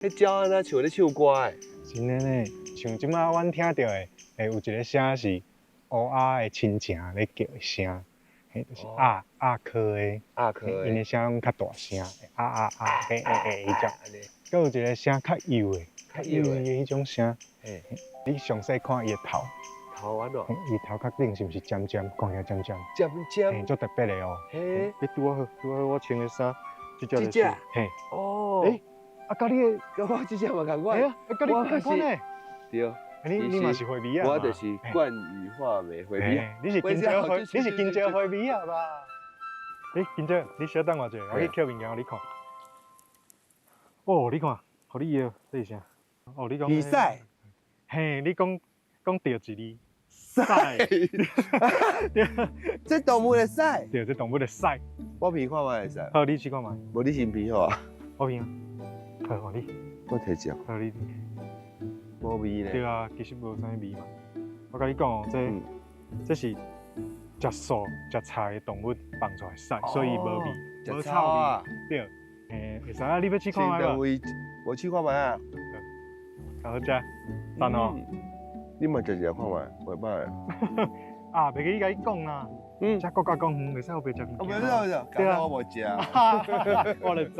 彼鳥按怎像咧唱歌的？真的呢，像這擺阮聽著的，會有一个聲是烏鴉的親情咧叫的聲，嘿，就是鴨鴨科的，鴨科的，𪜶的聲攏較大聲，啊啊啊，嘿嘿嘿，彼種。閣有一个聲較幼的，較幼的彼種聲。你詳細看伊的頭。頭按怎？伊頭殼頂是毋是尖尖？看起來尖尖。尖尖。足特別的哦。嘿。你拄仔好，拄仔好，我穿的衫，這隻就是。嘿。哦。欸，啊，佮你的，佮我這隻嘛仝款。欸啊，佮你仝款呢？對。你嘛是花米仔？我就是冠羽畫眉花米仔。你是金蕉花米仔吧？欸，金蕉，你小等我一下，我去抾物件予你看。哦，你看，予你搖，這是啥？哦，你講。魚屎。嘿，你講講著一字。屎。這動物的屎。對，這動物的屎。我聞看覓會使。好，你試看覓。無你先聞好啊。我聞。好，予你。我提一下。好，你。無味咧。對啊，其實無啥物味嘛。我共你講哦，這是食素食菜的動物放出來屎，所以無味，無臭味。對，欸，會使啊，你欲試看覓無？無試看覓啊？好食，讚哦。你嘛食一看覓，袂歹。啊，袂記你共伊講啦。食國家公園袂使予白食物件。袂使，對啊，我無食。我就知。